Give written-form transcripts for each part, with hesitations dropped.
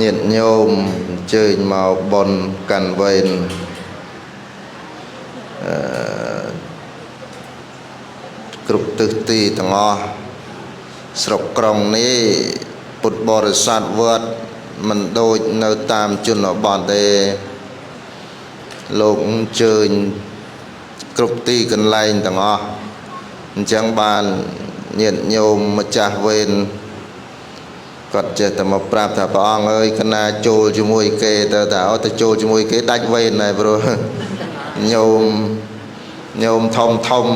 ញាតិញោមអញ្ជើញមកបុណ្យកាន់វេនអឺគ្រប់ទិសទីទាំងអស់ស្រុកក្រុងនេះពុទ្ធបរិស័ទវត្តមិនដូចនៅតាមជនបទទេលោកអញ្ជើញគ្រប់ទីកន្លែងទាំងអស់អញ្ចឹងបានញាតិញោមម្ចាស់វេនគាត់ចេះតែមកប្រាប់ថាព្រះអង្គអើយកណាចូលជាមួយគេទៅតែឲ្យទៅចូលជាមួយគេដាច់វេនហើយព្រោះញោមញោមធំធំ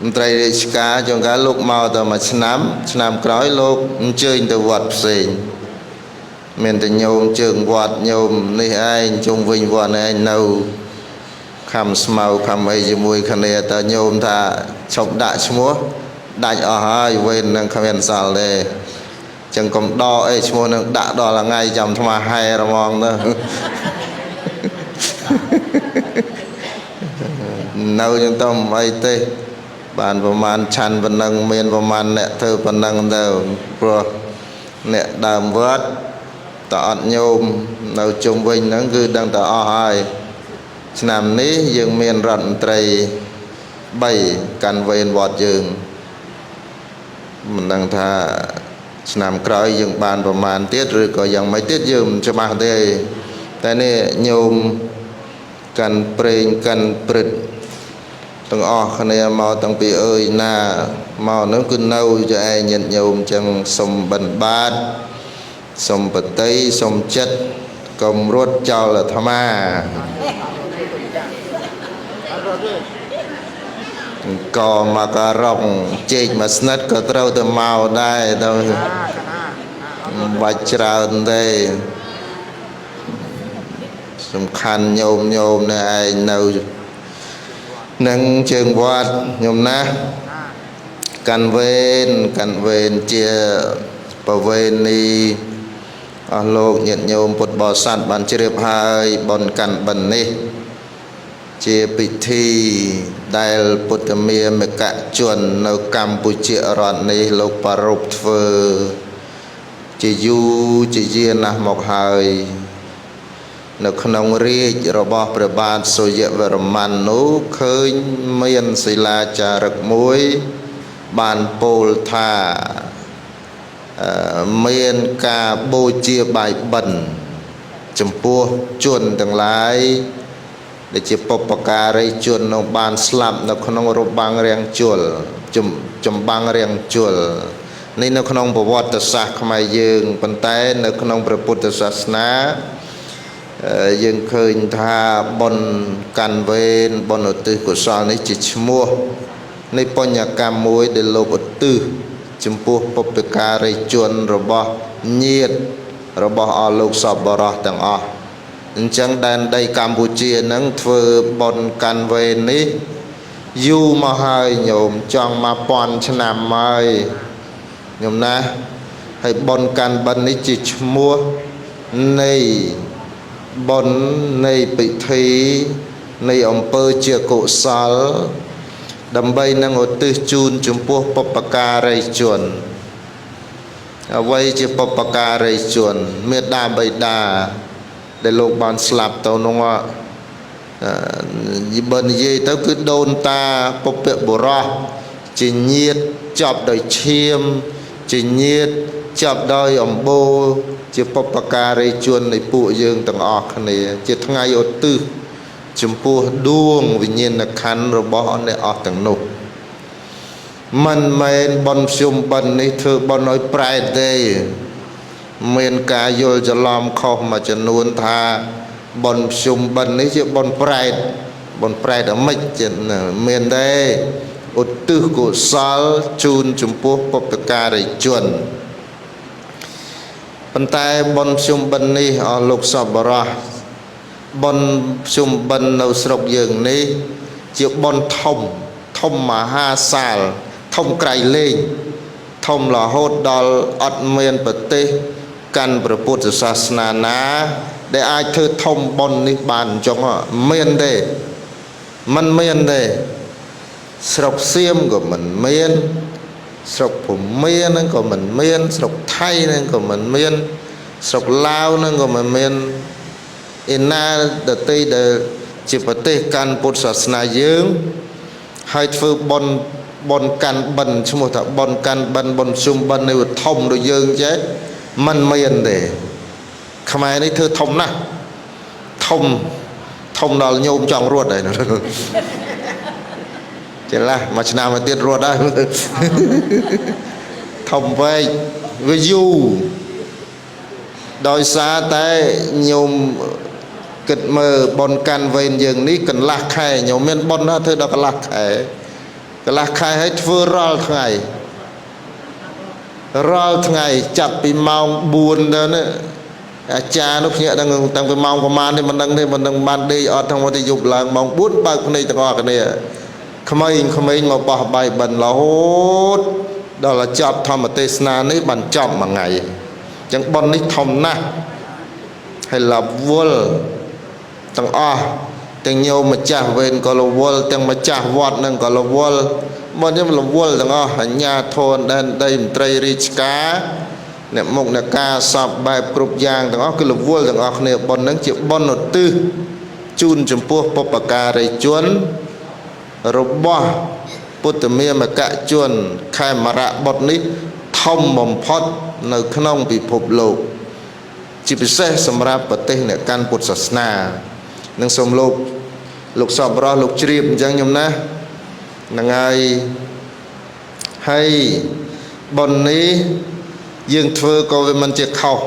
មន្ត្រីរាជការចុងកាលលោកមកតែមួយឆ្នាំឆ្នាំក្រោយលោកអញ្ជើញទៅវត្តផ្សេងមានតែញោមជើងវត្តញោមនេះឯងជុំវិញវត្តឯងនៅខំស្មៅខំអីជាមួយគ្នាតើញោមថាឈប់ដាក់ឈ្មោះដាច់អស់ហើយវេននឹងគ្មានសល់ទេចឹងកុំដកអីឈ្មោះនឹងដាក់ដល់ថ្ងៃចាំថ្មហែរហ្មងទៅនៅចឹងទៅមិនអីទេបានប្រមាណឆាន់ប៉ុណ្ណឹងមានប្រមាណអ្នកធ្វើប៉ុណ្ណឹងទៅព្រោះអ្នកដើមវត្តតើអត់ញោមនៅជុំវិញហ្នឹងគឺដឹងតែអស់ហើយឆ្នាំនេះយើងមានរដ្ឋមន្ត្រី3កាន់វេនវត្តយើងមិនដឹងថាឆ្នាំក្រោយយើងបានប្រមាណទៀតឬក៏យ៉ាងម៉េចទៀតយើងមិនច្បាស់ទេតែនេះញោមកាន់ព្រេងកាន់ព្រឹត្តទាំងអស់គ្នាមកតាំងពីអើយណាមកនោះគឺនៅចឯងញាតិញោមចឹងសុំបិណ្ឌបាតសុំបតីសុំចិត្តកុំរត់ចោលអាត្មាកមកការ៉ុងជែកមួយស្និតក៏ត្រូវទៅមកដែរទៅមិនបាច់ច្រើនទេសំខាន់ញោមញោមនេះឯងនៅនឹងជើងវត្តញោមណាកាន់វេនកាន់វេនជាប្រវេណីអស់លោកញាតិញោមពុទ្ធបរិស័ទបានជ្រាបហើយបុណ្យកាន់បិណ្ឌនេះជាពិធីដែលពុទ្ធមាមកជននៅកម្ពុជារដ្ឋនេះលោកប្រារព្ធធ្វើជាយូរជាយាណាស់មកហើយនៅក្នុងរាជរបស់ព្រះបាទសូរ្យវរ្ម័ននោះឃើញមានសិលាចារឹកមួយបានពោលថាមានការបូជាបាយបិណ្ឌចំពោះជនទាំងឡាយដែលជាបុព្វការីជននោះបានស្លាប់នៅក្នុងរបាំងរាំងជលចម្បាំងរាំងជលនេះនៅក្នុងប្រវត្តិសាស្ត្រខ្មែរយើងប៉ុន្តែនៅក្នុងព្រះពុទ្ធសាសនាយើងឃើញថាបុណ្យកាន់វេនបុណ្យឧទ្ទិសកុសលនេះជាឈ្មោះនៃបញ្ញកម្មមួយដែលលោកឧទ្ទិសចំពោះបុព្វការីជនរបស់ញាតិរបស់អស់លោកសពបរោះទាំងអស់អញ្ចឹងដែនដីកម្ពុជានឹងធ្វើបុណ្យកាន់វេននេះយូរមកហើយញោមចង់1000ឆ្នាំហើយញោមណាហើយបុណ្យកាន់បិណ្ឌនេះជាឈ្មោះនៃបុណ្យនៃពិធីនៃអំពើជាកុសលដើម្បីនឹងឧទ្ទិសជូនចំពោះបុព្វការីជនអ្វីជាបុព្វការីជនមេដាបិតាដែលលោកបានស្លាប់ទៅនោះបើនិយាយទៅគឺដូនតាបុព្វបុរសជាញាតិចប់ដោយឈាមជាញាតិចប់ដោយអំបូរជាបុព្វការីជននៃពួកយើងទាំងអស់គ្នាជាថ្ងៃឧទ្ទិសចំពោះដួងវិញ្ញាណក្ខន្ធរបស់អ្នកអស់ទាំងនោះមិនមែនបុណ្យភ្ជុំបិណ្ឌនេះធ្វើបុណ្យឲ្យប្រែតទេមានការយល់ច្រឡំខុសមួយចំនួនថាបុណ្យភ្ជុំបិណ្ឌនេះជាបុណ្យប្រែតបុណ្យប្រែតអាម៉េចមានទេឧទ្ទិសកុសលជូនចំពោះបុព្វការីជនប៉ុន្តែបុណ្យភ្ជុំបិណ្ឌនេះអស់លោកសប្បុរសបុណ្យភ្ជុំបិណ្ឌនៅស្រុកយើងនេះជាបុណ្យធំធំមហាសាលធំក្រៃលែងធំរហូតដល់អត់មានប្រទេសកាន់ព្រះពុទ្ធសាសនាណាដែលអាចធ្វើធំបុណ្យនេះបានអញ្ចឹងមានទេមិនមានទេស្រុកសៀមក៏មិនមានស្រុកភូមាហ្នឹងក៏មិនមានស្រុកថៃហ្នឹងក៏មិនមាន ស្រុកឡាវហ្នឹងក៏មិនមានឯណាដតីដែលជាប្រទេសកាន់ពុទ្ធសាសនាយើងហើយធ្វើបុណ្យបុណ្យកាន់បិណ្ឌឈ្មោះថាបុណ្យកាន់បិណ្ឌបុណ្យជុំបិណ្ឌនេះវាធំដូចយើងចេះមិនមានទេខ្មែរនេះធ្វើធំណាស់ធំធំដល់ញោមចង់រត់ហើយចេះឡាមួយឆ្នាំមកទៀតរត់ហើយធំពេកវាយូរដោយសារតែញោមគិតមើលបុណ្យកាន់វេនយើងនេះកន្លះខែញោមមានបុណ្យណាធ្វើដល់កន្លះខែកន្លះខែហើយធ្វើរាល់ថ្ងៃរាល់ថ្ងៃចាប់ពីម៉ោង4ទៅនេះអាចារ្យនោះភ្ញាក់តាំងពីម៉ោងប្រហែលនេះមិនដឹងទេមិនដឹងបានដេកអត់ทั้งមកទៅយប់ឡើងម៉ោង4បើកភ្នែកទាំងអស់គ្នាក្មេងៗមកបោះបាយបិណ្ឌរហូតដល់ចប់ធម្មទេសនានេះបានចប់មួយថ្ងៃអញ្ចឹងបុណ្យនេះធំណាស់ហើយលវល់ទាំងអស់ទាំងញោមម្ចាស់វេនក៏រវល់ទាំងម្ចាស់វត្តនឹងក៏រវល់មកខ្ញុំរវល់ទាំងអស់អញ្ញាធនដែនដីមន្ត្រីរាជការអ្នកមុខអ្នកការសពបែបគ្រប់យ៉ាងទាំងអស់គឺរវល់ទាំងអស់គ្នាបុណ្យនឹងជាបុណ្យឧទ្ទិសជូនចំពោះបុព្វការីជនរបស់ពុទ្ធមេមកជនខេមរៈបុត្រនេះធំបំផុតនៅក្នុងពិភពលោកជាពិសេសសម្រាប់ប្រទេសអ្នកកាន់ពុទ្ធសាសនានឹងសូមលោកលោកសប្បុរសលោកជ្រាបអញ្ចឹងខ្ញុំណាហ្នឹងហើយហើយបុណ្យនេះយើងធ្វើក៏វាមិនជាខុស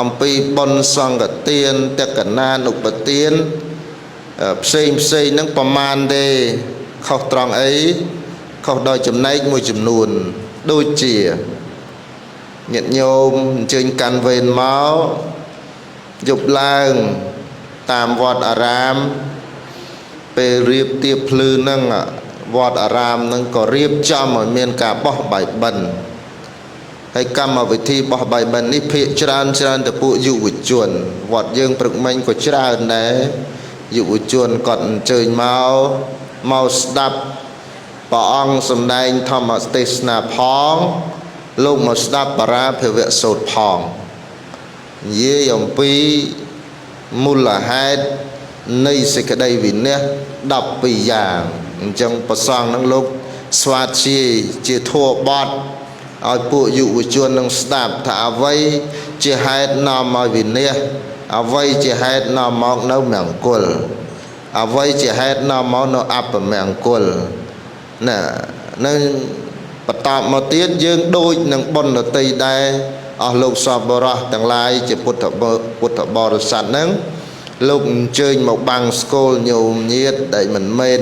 អំពីបុណ្យសង្ឃទានតក្កណានុបទានផ្សេងផ្សេងហ្នឹងប្រមាណទេខុសត្រង់អីខុសដោយចំណែកមួយចំនួនដូចជាញាតិញោមអញ្ជើញកាន់វេនមកយប់ឡើងតាមវត្តអារាមពេលរៀបទៀបភ្លឺហ្នឹងវត្តអារាមហ្នឹងក៏រៀបចំឲ្យមានការបោះបាយបិណ្ឌហើយកម្មវិធីបោះបាយបិណ្ឌនេះភាគច្រើនច្រើនទៅពួកយុវជនវត្តយើងព្រឹកមិញក៏ច្រើនដែរយុវជនគាត់អញ្ជើញមកស្ដាប់ព្រះអង្គសម្ដែងធម្មទេសនាផងលោកមកស្ដាប់បរាភវសូត្រផងនិយាយអំពីមូលហេតុនៃសេចក្តីវិន័យ12យ៉ាងអញ្ចឹងព្រះសង្ឃនឹងលោកស្វាធ្យាយជាធម៌បទឲ្យពួកយុវជននឹងស្ដាប់ថាអ្វីជាហេតុនាំឲ្យវិន័យអ្វីជាហេតុនាំមកនៅមង្គលអ្វីជាហេតុនាំមកនៅអពមង្គលណានឹងបន្តមកទៀតយើងដូចនឹងបុណ្យដទៃដែរអស់លោកសប្បុរសទាំងឡាយជាពុទ្ធបរិស័ទហ្នឹងលោកអញ្ជើញមកបាំងស្គលញោមញាតដែលមិនមែន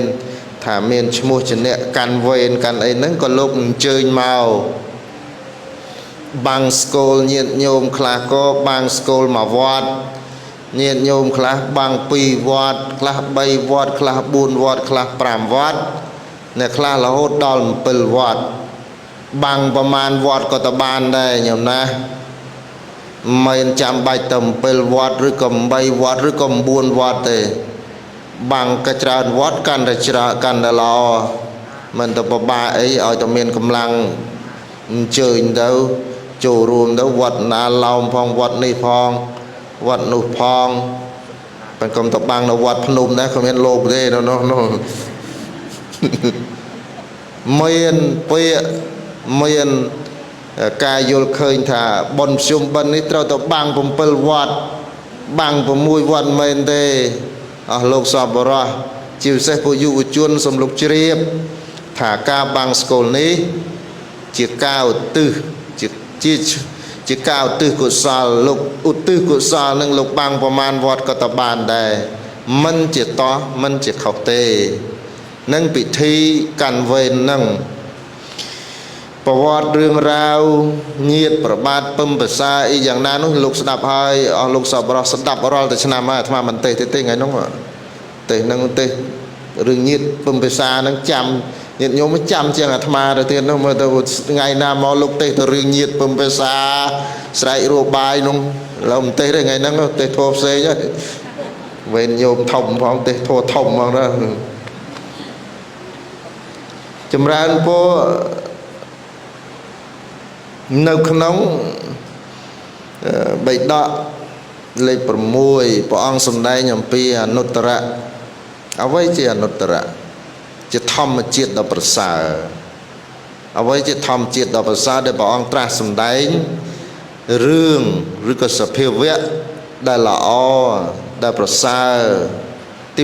ថាមានឈ្មោះជាអ្នកកាន់វេនកាន់អីហ្នឹងក៏លោកអញ្ជើញមកបាំងស្គលញាតញោមខ្លះក៏បាំងស្គលមួយវត្តញាតញោមខ្លះបាំង2វត្តខ្លះ3វត្តខ្លះ4វត្តខ្លះ5វត្តអ្នកខ្លះរហូតដល់7វត្តបាំងប្រមាណវត្តក៏តបានដែរញោមណាមិនចាំបាច់ទៅ7វត្តឬក៏8វត្តឬក៏9វត្តទេបាំងក៏ច្រើនវត្តកាន់តែច្រើនកាន់តែល្អមិនទៅពិបាកអីឲ្យតែមានកម្លាំងអញ្ជើញទៅចូលរួមទៅវត្តណាឡោមផងវត្តនេះផងវត្តនោះផងប៉ុន្តែកុំទៅបាំងនៅវត្តភ្នំដែរគ្មានលោកទេនៅនោះនោះមានពាក្យមានការយល់ឃើញថាបុណ្យភ្ជុំបិណ្ឌនេះត្រូវទៅបាំង7វត្តបាំង6វត្តមែនទេអស់លោកសប្បុរសជាពិសេសពួកយុវជនសូមលោកជ្រាបថាការបាំងស្គលនេះជាការឧទ្ទិសជាការឧទ្ទិសកុសលលោកឧទ្ទិសកុសលនឹងលោកបាំងប្រមាណវត្តក៏តបានដែរមិនជាតោះមិនជាខុសទេនឹងពិធីកាន់វេននឹងប្រវត្តិរឿងរ៉ាវញាតប្របាទពឹមភាសាអីយ៉ាងណានោះលោកស្ដាប់ហើយអស់លោកសប្បុរសស្ដាប់រាល់តែឆ្នាំហើយអាត្មាមិនទេទេថ្ងៃនោះទេនឹងទេរឿងញាតពឹមភាសានឹងចាំញាតញោមចាំជាងអាត្មាទៅទៀតនោះមើលទៅថ្ងៃណាមកលោកទេទៅរឿងញាតពឹមភាសាស្រែករੂបាយនោះឡើយមិនទេទេថ្ងៃហ្នឹងទេធัวផ្សេងហើយវេនញោមធំផងទេធัวធំហ្មងណាចម្រើនពរនៅក្នុង បិដកលេខ6ព្រះអង្គសម្ដែងអំពីអនុត្តរៈអ្វីជាអនុត្តរៈជាធម្មជាតិដ៏ប្រសើរអ្វីជាធម្មជាតិដ៏ប្រសើរដែលព្រះអង្គត្រាស់សម្ដែងរឿងឬក៏សភាវៈដែលល្អដែលប្រសើរទី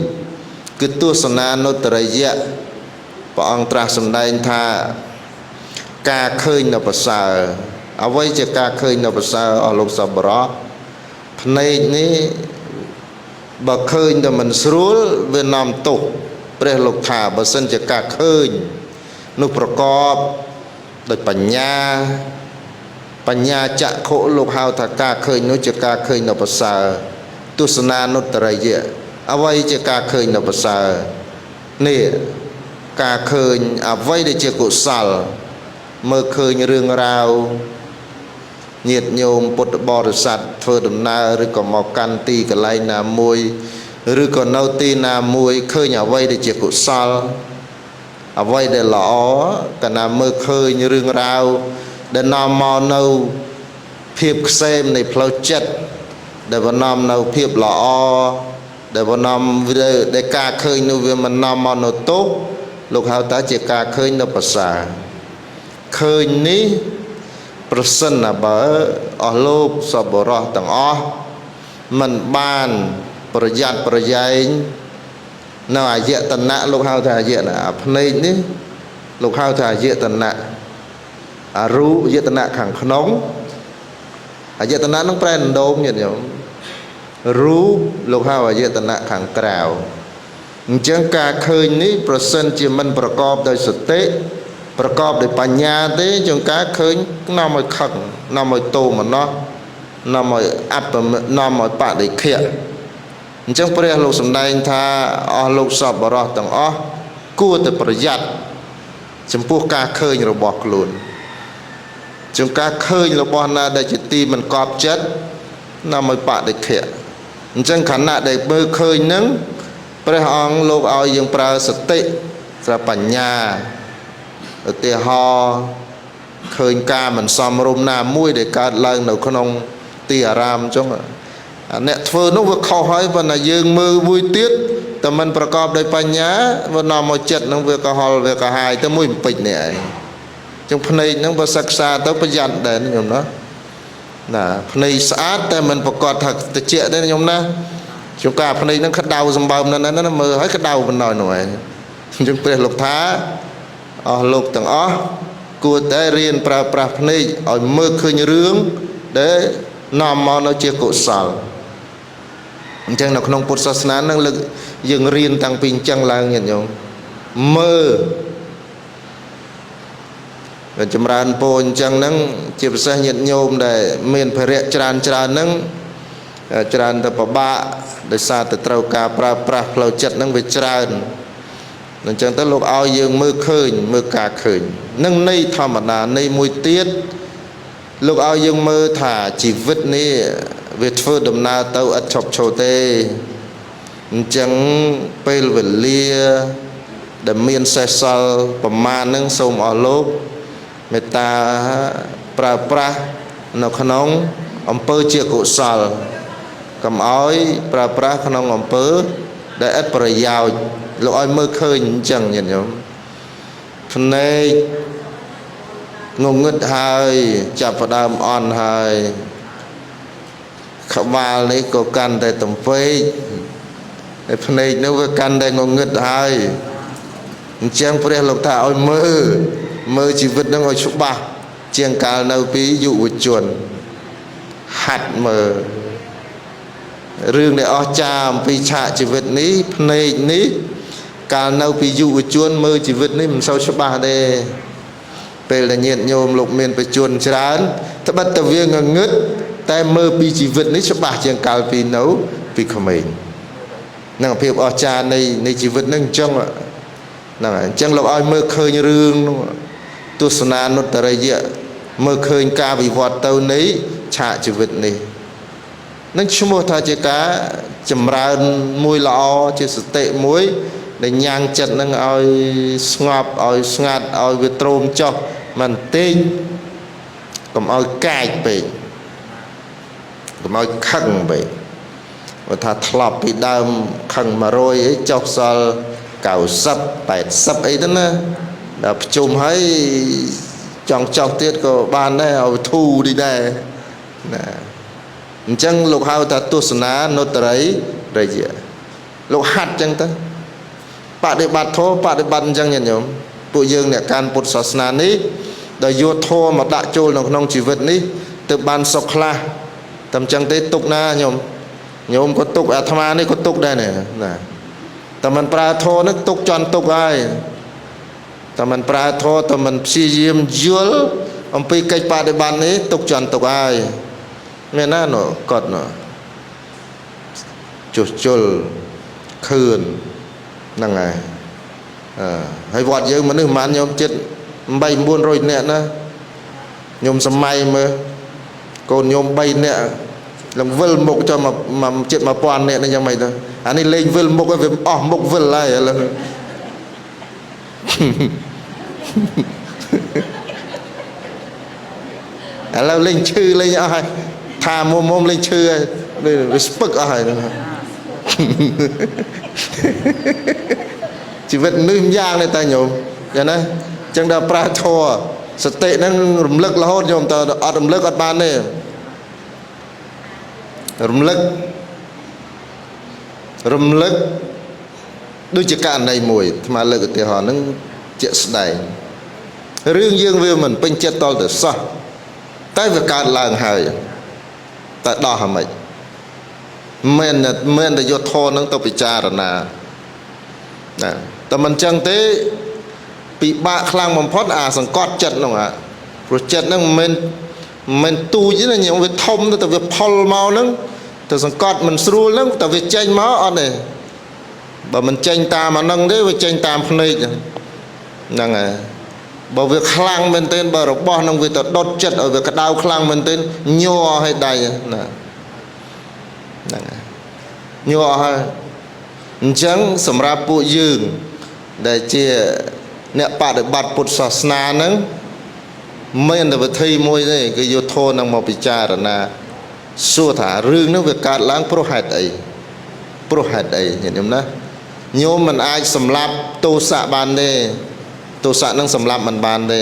1គឺទស្សនានុត្តរិយៈព្រះអង្គត្រាស់សម្ដែងថាការឃើញនៅប្រសើរអ្វីជាការឃើញនៅប្រសើរអស់លោកសប្បុរសភ្នែកនេះបើឃើញតែមិនស្រួលវានាំទុក្ខព្រះលោកថាបើសិនជាការឃើញនោះប្រកបដោយបញ្ញាបញ្ញាចក្ខុលោកហៅថាការឃើញនោះជាការឃើញនៅប្រសើរទស្សនានុត្តរិយៈអ្វីជាការឃើញនៅប្រសើរនេះការឃើញអ្វីដែលជាកុសលមើលឃើញរឿងរ៉ាវញាតិញោមពុទ្ធបរិស័ទធ្វើដំណើរឬក៏មកកាន់ទីកន្លែងណាមួយឬក៏នៅទីណាមួយឃើញអ្វីដែលជាកុសលអ្វីដែលល្អកាលណាមើលឃើញរឿងរ៉ាវដែលនាំមកនៅភាពខ្សែមនៃផ្លូវចិត្តដែលនាំនៅភាពល្អដែលនាំដែលការឃើញនោះវាមិននាំមកនៅទុក្ខលោកហៅថាជាការឃើញនៅប្រសើរឃើញនេះប្រសិនណាបើអស់លោកសប្បុរសទាំងអស់មិនបានប្រយ័ត្នប្រយែងនៅអាយតនៈលោកហៅថាអាយតនៈភ្នែកនេះលោកហៅថាអាយតនៈអរូបយតនៈខាងក្នុងអាយតនៈនឹងប្រែដងញាតិញោមរូបលោកហៅអាយតនៈខាងក្រៅអញ្ចឹងការឃើញនេះប្រសិនជាមិនប្រកបដោយសតិប្រកបដោយបញ្ញាទេជួនកាលឃើញនាំឲ្យខឹងនាំឲ្យទោមនស្សនាំឲ្យអបនាំឲ្យបដិខៈអញ្ចឹងព្រះលោកសម្ដែងថាអស់លោកសប្បុរសទាំងអស់គួរតែប្រយ័ត្នចំពោះការឃើញរបស់ខ្លួនជួនកាលឃើញរបស់ណាដែលជាទីមិនកប់ចិត្តនាំឲ្យបដិខៈអញ្ចឹងខណៈដែលមើលឃើញនឹងព្រះអង្គលោកឲ្យយើងប្រើសតិប្រើបញ្ញាឧទាហរណ៍ឃើញការមិនសមរម្យណាមួយដែលកើតឡើងនៅក្នុងទីអារាមអញ្ចឹងអ្នកធ្វើនោះវាខុសហើយប៉ុន្តែយើងមើលមួយទៀតតែមិនប្រកបដោយបញ្ញាវានាំមកចិត្តនឹងវាក៏ហល់វាក៏ហាយទៅមួយបំពេចនេះឯងចឹងភ្នែកនឹងបើសិក្សាទៅប្រយ័ត្នដែរខ្ញុំណាណាភ្នែកស្អាតតែមិនប្រកាសថាតិចទេខ្ញុំណាជួនកាលភ្នែកនឹងក្តៅសម្បើមណាស់ណាមើលហើយក្តៅបណ្ដោយនោះឯងចឹងព្រះលោកថាអស់លោកទាំងអស់គួរតែរៀនប្រើប្រាស់ភ្នែកឲ្យមើលឃើញរឿងដែលនាំមកនៅជាកុសលអញ្ចឹងនៅក្នុងពុទ្ធសាសនានឹងលើកយើងរៀនតាំងពីអញ្ចឹងឡើងញាតិញោមមើលចម្រើនពរអញ្ចឹងហ្នឹងជាពិសេសញាតិញោមដែលមានភារៈច្រើនច្រើនហ្នឹងច្រើនទៅពិបាកដោយសារតែត្រូវការប្រើប្រាស់ផ្លូវចិត្តហ្នឹងវាច្រើនអញ្ចឹងទៅលោកឲ្យយើងមើលឃើញមើលការឃើញនឹងន័យធម្មតាន័យមួយទៀតលោកឲ្យយើងមើលថាជីវិតនេះវាធ្វើដំណើរទៅឥតឈប់ឈរទេអញ្ចឹងពេលវេលាដែលមានសេះសល់ប្រមាណហ្នឹងសូមអស់លោកមេត្តាប្រើប្រាស់នៅក្នុងអំពើជាកុសលកុំឲ្យប្រើប្រាស់ក្នុងអំពើដែលឥតប្រយោជន៍លោកឲ្យមើលឃើញអញ្ចឹងញាតិញោមភ្នែកងងឹតហើយចាប់ផ្ដើមអន់ហើយក្បាលនេះក៏កាន់តែទំពេកហើយភ្នែកនោះវាកាន់តែងងឹតហើយអញ្ចឹងព្រះលោកថាឲ្យមើលជីវិតនឹងឲ្យច្បាស់ជាងកាលនៅពីយុវជនហាត់មើលរឿងដែលអស្ចារ្យអំពីឆាកជីវិតនេះភ្នែកនេះកាលនៅពីយុវជនមើលជីវិតនេះមិនសូវច្បាស់ទេពេលដែលញាតិញោមលោកមានបច្ចុប្បន្នច្រើនត្បិតតែវាងងឹតតែមើលពីជីវិតនេះច្បាស់ជាងកាលពីនៅពីក្មេងនឹងភាពអស្ចារ្យនៃជីវិតនឹងអញ្ចឹងហ្នឹងហើយអញ្ចឹងលោកឲ្យមើលឃើញរឿងនោះទស្សនានុត្តរិយៈមើលឃើញការវិវត្តទៅនៃឆាកជីវិតនេះនឹងឈ្មោះថាជាការចម្រើនមួយល្អជាសតិមួយដែលញ៉ាំងចិត្តនឹងឲ្យស្ងប់ឲ្យស្ងាត់ឲ្យវាទ្រាំចុះមិនតិចកុំឲ្យកាចពេក កុំឲ្យខឹងពេកបើថាធ្លាប់ពីដើមខឹង100អីចុះសល់90 80អីទៅណាដល់ប្រជុំហើយចង់ចុះទៀតក៏បានដែរឲ្យធូរទីដែរណាអញ្ចឹងលោកហៅថាទស្សនានុត្តរិយៈលោកហាត់អញ្ចឹងទៅបដិបត្តិធម៌បដិបត្តិអញ្ចឹងញាតិញោមពួកយើងអ្នកកាន់ពុទ្ធសាសនានេះដែលយកធម៌មកដាក់ចូលនៅក្នុងជីវិតនេះទើបបានសុខខ្លះតែអញ្ចឹងទេទុកណាញោមញោមក៏ទុកអាត្មានេះក៏ទុកដែរណាតែមិនប្រើធម៌នេះទុកជន់ទុកហើយតែមិនប្រើធម៌តែមិនព្យាយាមយល់អំពីកិច្ចបដិបត្តិនេះទុកជន់ទុកហើយមានណានោះគាត់នោះជួសជុលខឿនហ្នឹងហើយហើយវត្តយើងមនុស្សប្រហែលញោមចិត្ត8 900នាក់ណាញោមសម័យមើលកូនញោម3នាក់ឡើងវិលមុខចុះមកចិត្ត1000នាក់នេះយ៉ាងម៉េចទៅអានេះលេងវិលមុខឲ្យវាអស់មុខវិលហើយឥឡូវឥឡូវលេងឈឺលេងអស់ហើយថាមុំមុំលេងឈឺហើយវាស្ពឹកអស់ហើយជីវិតនេះម្យ៉ាងទេតាញោមចឹងណាចឹងដល់ប្រាធរសតិហ្នឹងរំលឹករហូតញោមតើអត់រំលឹកអត់បានទេរំលឹករំលឹកដូចជាករណីមួយអាត្មាលើកឧទាហរណ៍ហ្នឹងជាក់ស្ដែងរឿងយើងវាមិនពេញចិត្តតទៅសោះតែវាកើតឡើងហើយតែដោះហ្មិចមែនតែយកធម៌ហ្នឹងទៅពិចារណាណាតែមិនចឹងទេពិបាកខ្លាំងបំផុតអាសង្កត់ចិត្តហ្នឹងអាព្រោះចិត្តហ្នឹងមិនមែនទូចទេណាញោមវាធំទៅតែវាផុលមកហ្នឹងទៅសង្កត់មិនស្រួលហ្នឹងតែវាចេញមកអត់ទេបើមិនចេញតាមអាហ្នឹងទេវាចេញតាមភ្នែកហ្នឹងហើយបើវាខ្លាំងមែនទែនបើរបស់ហ្នឹងវាទៅដុតចិត្តឲ្យវាក្តៅខ្លាំងមែនទែនញ័រឲ្យដៃណាហ្នឹងហើយញ័រហើយអញ្ចឹងសម្រាប់ពួកយើងដែលជាអ្នកបដិបត្តិពុទ្ធសាសនាហ្នឹងមានតែវិធីមួយទេគឺយកធម៌ហ្នឹងមកពិចារណាសួរថារឿងហ្នឹងវាកើតឡើងព្រោះហេតុអីព្រោះហេតុអីញាតិញោមណាញោមមិនអាចសម្លាប់ទោសៈបានទេទោសៈហ្នឹងសម្លាប់មិនបានទេ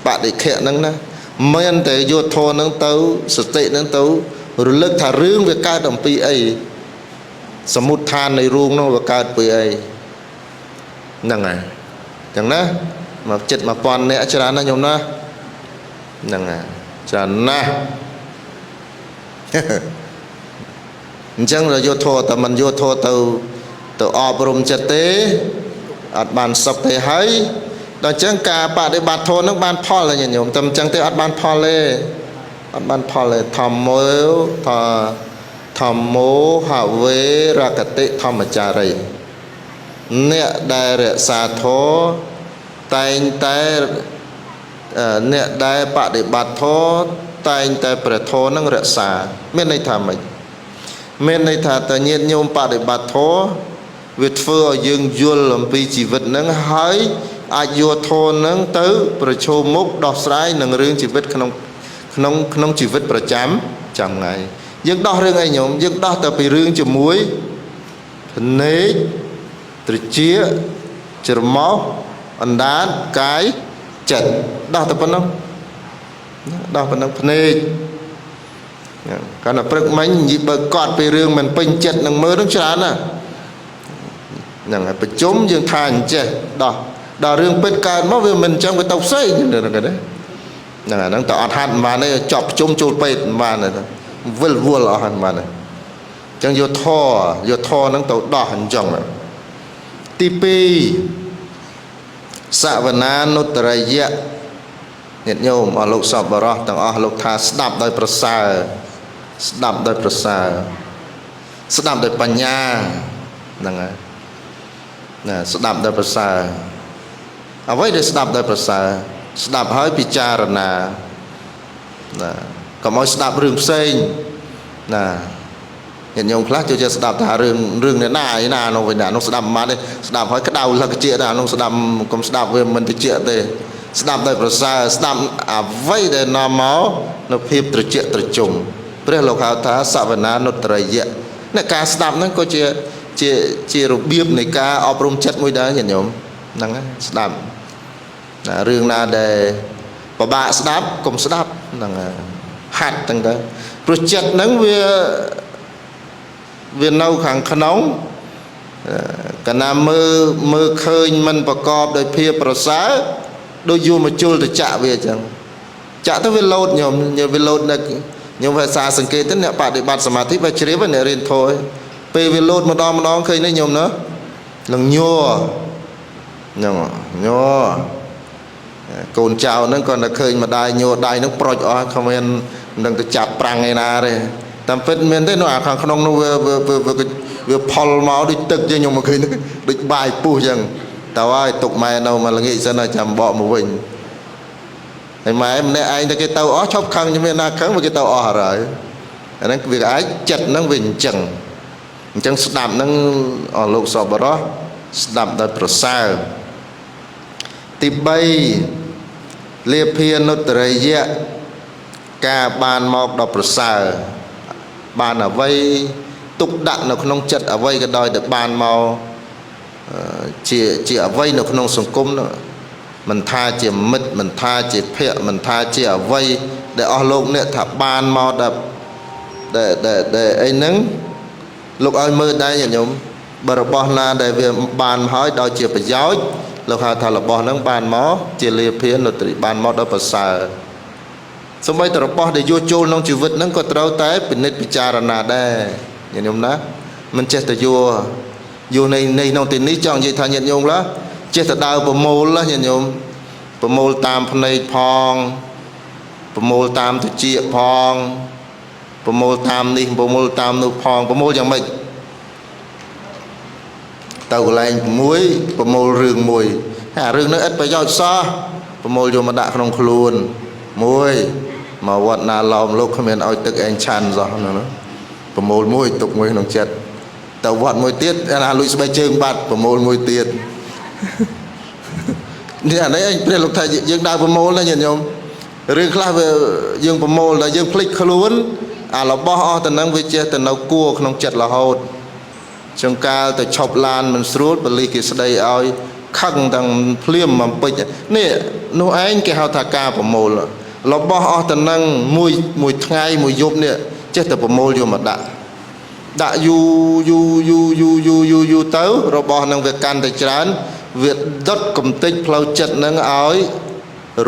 បដិខៈហ្នឹងណាមានតែយកធម៌ហ្នឹងទៅសតិហ្នឹងទៅរលឹកថារឿងវាកើតអំពីអីសមុទ្ឋាននៃរូងហ្នឹងវាកើតពីអីហ្នឹងហើយចឹងណាមកចិត្ត1000នាក់ច្រើនណាស់ញោមណាហ្នឹងហើយច្រើនណាស់អញ្ចឹងដល់យកធម៌តែមិនយកធម៌ទៅអប់រំចិត្តទេអត់បានសុខទេហើយដល់អញ្ចឹងការបដិបត្តិធម៌ហ្នឹងបានផលហើយញោមតែអញ្ចឹងទេអត់បានផលទេអត់បានផលទេធម្មោធម្មោហវេរកតិធម្មចារីអ្នកដែលរក្សាធម៌តែងតែអ្នកដែលបដិបត្តិធម៌តែងតែព្រះធម៌នឹងរក្សាមានន័យថាម៉េចមានន័យថាតើញាតិញោមបដិបត្តិធម៌វាធ្វើឲ្យយើងយល់អំពីជីវិតនឹងហើយអាចយកធម៌នឹងទៅប្រឈមមុខដោះស្រាយនឹងរឿងជីវិតក្នុងក្នុងក្នុងជីវិតប្រចាំថ្ងៃយើងដោះរឿងអីញោមយើងដោះតែពីរឿងជាមួយភ្នែកត្រចៀកច្រមុះអណ្ដាតកាយចិត្តដោះតែប៉ុណ្ណឹងដោះប៉ុណ្ណឹងភ្នែកកាលណាព្រឹកមិញនិយាយបើកត់ពីរឿងមិនពេញចិត្តនឹងមើលនឹងច្រើនណាស់ហ្នឹងហើយប្រជុំយើងថាអញ្ចេះដោះដល់រឿងពិតកើតមកវាមិនអញ្ចឹងវាទៅផ្សេងហ្នឹងណាហ្នឹងអាហ្នឹងតើអត់ហាត់មិនបានទេចប់ប្រជុំចូលពេទ្យមិនបានទេវិលវល់អស់ហ្នឹងបានទេអញ្ចឹងយកធរយកធរហ្នឹងទៅដោះអញ្ចឹងទី2សវនានុត្តរិយៈញាតិញោមអស់លោកសប្បុរសទាំងអស់លោកថាស្ដាប់ដោយប្រសើរស្ដាប់ដោយប្រសើរស្ដាប់ដោយបញ្ញាហ្នឹងហើយណាស្ដាប់ដោយប្រសើរអ្វីដែលស្ដាប់ដោយប្រសើរស្ដាប់ហើយពិចារណាណាកុំឲ្យស្ដាប់រឿងផ្សេងណាញាតិញោមខ្លះចូលចិត្តស្ដាប់ថារឿងអ្នកណាឯណានោះវិញណានោះស្ដាប់មិនបានទេស្ដាប់ហើយក្តៅលឹកជាណានោះស្ដាប់កុំស្ដាប់វាមិនតិចទេស្ដាប់ដោយប្រសើរស្ដាប់អ្វីដែលនាំមកនៅភាពត្រជាក់ត្រជុំ ព្រះលោកហៅថាសវនានុត្តរិយៈអ្នកការស្ដាប់ហ្នឹងក៏ជាជាជារបៀបនៃការអប់រំចិត្តមួយដែរញាតិញោមហ្នឹងស្ដាប់ណារឿងណាដែលពិបាកស្ដាប់កុំស្ដាប់ហ្នឹងហាត់ហ្នឹងទៅព្រោះចិត្តហ្នឹងវានៅខាងក្នុងកាលណាមើលឃើញមិនប្រកបដោយភាពប្រសើរដូចយមជុលទៅចាក់វាអញ្ចឹងចាក់ទៅវាលោតញោមវាលោតនៅញោមភាសាសង្កេតទៅអ្នកបដិបត្តិសមាធិបើជ្រាបអ្នករៀនធម៌ពេលវាលោតម្ដងម្ដងឃើញនេះញោមណានឹងញ័រហ្នឹងញ័រកូនចៅហ្នឹងគាត់តែឃើញម្ដាយញ័រដៃហ្នឹងប្រុចអស់គ្មានមិនដឹងទៅចាប់ប្រាំងឯណាទេតាមពិតមានទេនោះអាខាងក្នុងនោះវាផលមកដូចទឹកចឹងខ្ញុំមកឃើញដូចបាយពុះចឹងតើហើយទុកម៉ែនៅមកល្ងាចសិនចាំបកមកវិញហើយម៉ែម្នាក់ឯងតែគេទៅអស់ឈប់ខឹងមានណាខឹងវាគេទៅអស់ហើយអាហ្នឹងវាអាចចិត្តហ្នឹងវាអញ្ចឹងអញ្ចឹងស្ដាប់ហ្នឹងអស់លោកសប្បុរសស្ដាប់ដោយប្រសើរទី3លាភានុត្តរិយៈការបានមកដល់ប្រសើរបានអ្វីទុកដាក់នៅក្នុងចិត្តអ្វីក៏ដោយដែលបានមកជាអ្វីនៅក្នុងសង្គមនោះមិនថាជាមិត្តមិនថាជាភ័ក្រមិនថាជាអ្វីដែលអស់លោកអ្នកថាបានមកដែលដែលអីហ្នឹងលោកឲ្យមើលដែរញាតិញោមបើរបស់ណាដែលវាបានមកហើយដោយជាប្រយោជន៍លោកហៅថារបស់ហ្នឹងបានមកជាលាភានុត្តរិបានមកដល់ប្រសើរសូម្បីតែរបស់ដែលយកចូលក្នុងជីវិតហ្នឹងក៏ត្រូវតែពិនិត្យពិចារណាដែរញាតិញោមណាមិនចេះតែយកនៃក្នុងទីនេះចង់និយាយថាញាតិញោមឡាចេះតែដើរប្រមូលណាញាតិញោមប្រមូលតាមភ្នែកផងប្រមូលតាមត្រចៀកផងប្រមូលតាមនេះប្រមូលតាមនោះផងប្រមូលយ៉ាងម៉េចទៅកន្លែងមួយប្រមូលរឿងមួយអារឿងនោះឥតប្រយោជន៍សោះប្រមូលយកមកដាក់ក្នុងខ្លួនមួយមកវត្តណាឡោមលោកគ្មានឲ្យទឹកឯងឆាន់សោះហ្នឹងប្រមូលមួយទុកមួយក្នុងចិត្តទៅវត្តមួយទៀតអាលួចស្បែកជើងបាត់ប្រមូលមួយទៀតនេះអានេះឯងព្រះលោកថាយើងដើរប្រមូលណាញាតិញោមរឿងខ្លះវាយើងប្រមូលដល់យើងភ្លេចខ្លួនអារបស់អស់ទៅនឹងវាចេះទៅនៅគួរក្នុងចិត្តរហូតចង្កាលទៅឈប់ឡានមិនស្រួលបលិសគេស្ដីឲ្យខឹងទាំងភ្លាមបំពេចនេះនោះឯងគេហៅថាការប្រមូលរបស់អស់ទៅនឹងមួយថ្ងៃមួយយប់នេះចេះតែប្រមូលយកមកដាក់ដាក់យូរយូរយូរយូរយូរយូរយូរទៅរបស់នឹងវាកាន់តែច្រើនវាដុតកំទេចផ្លូវចិត្តនឹងឲ្យ